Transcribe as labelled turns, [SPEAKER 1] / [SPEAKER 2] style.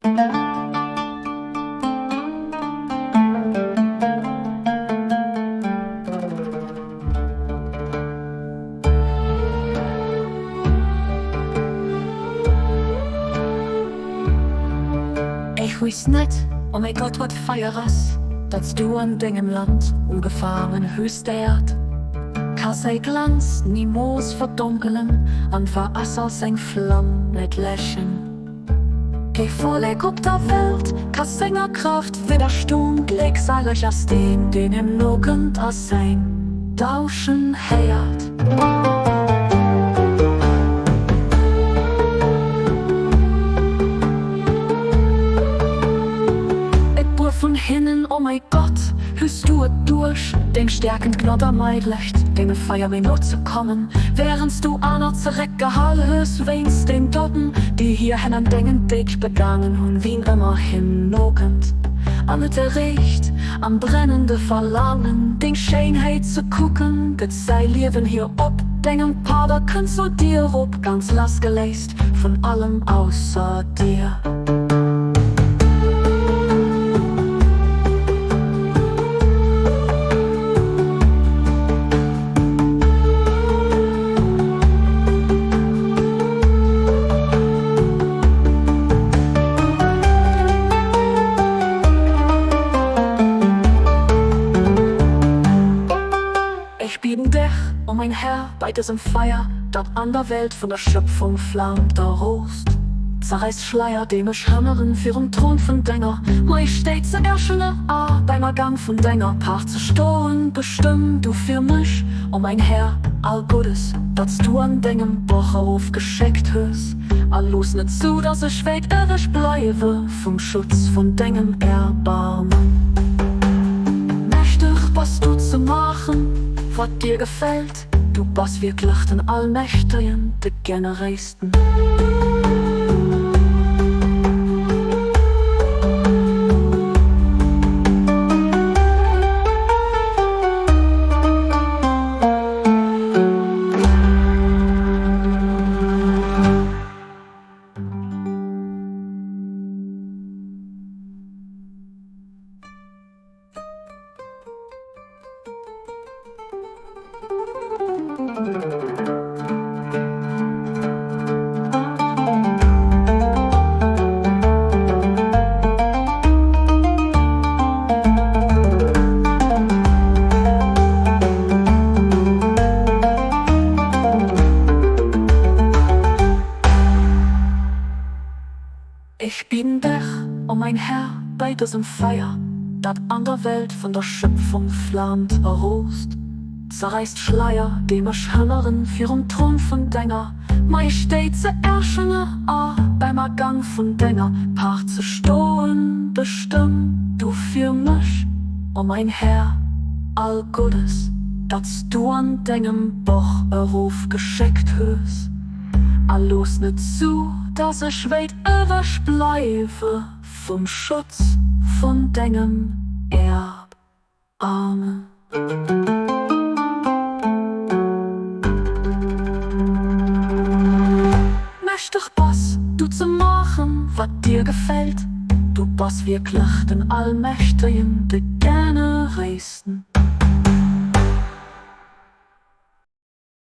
[SPEAKER 1] Ech weess net, o mäi Gott, wat Feier ass, dat s du an dengem Land ugefaangen hues. D'Äerd ka säi Glanz nimools verdonkelen an war ass als eng Flam net läschen. Kee Vollek op der Welt ka senger Kraaft widderstoen, glécksaleg ass deen, deen him nokënnt a säin Dauschen héiert. E puer vun hinnen, O mäi Gott, hues du et duerch deng stäerkend Gnod erméiglecht, deene Feier méi no ze kommen, wärends du aner zeréckgehal hues wéinst den Doten, déi hir Hänn an dengen Déngscht begaangen hunn? Wien ëmmer him nokënnt an et erreecht, am brennende Verlaangen, deng Schéinheet ze kucken, gëtt säi Liewen hier op dengem Pader, kënnt zu dir erop, ganz lassgeléist vun allem ausser dir. Ech bieden dech, o mein Här, bei dësem Feier, dat an der Welt vun der Schöpfung flaamt a roost, zerräiss Schleier, déi mech hënneren, virum Thron vun denger Majestéit ze erschene a beim Agang vun denger Paart ze stoen. Bestëmm du fir mech, o mein Här, all Guddes, dat s du an dengem Boch erofgeschéckt hues, a looss net zou, datt ech wäit ewech bleiwe vum Schutz vun dengem Erbarmen. Mächteg bass du ze maachen, wat dir gefält, du bass wierklech den Allmächtegen, de Generéisten. Ech bieden dech, o mäin Här, bei dësem Feier, dat an der Welt vun der Schöpfung flaamt a roost, zerräiss d'Schleier, déi mech hënneren, virum Thron vun denger Majestéit ze erschene a beim Agang vun denger Paart ze stoen. Bestëmm du fir mech, o mäin Här, all Guddes, dat s du an dengem Boch erofgeschéckt hues. A looss net zu, dass ech wéit ewech bleiwe vum Schutz vun dengem Erb. Amen. Mächteg bass du ze maachen, wat dir gefält, du bass wierklech den Allmächtegen, de Generéisten.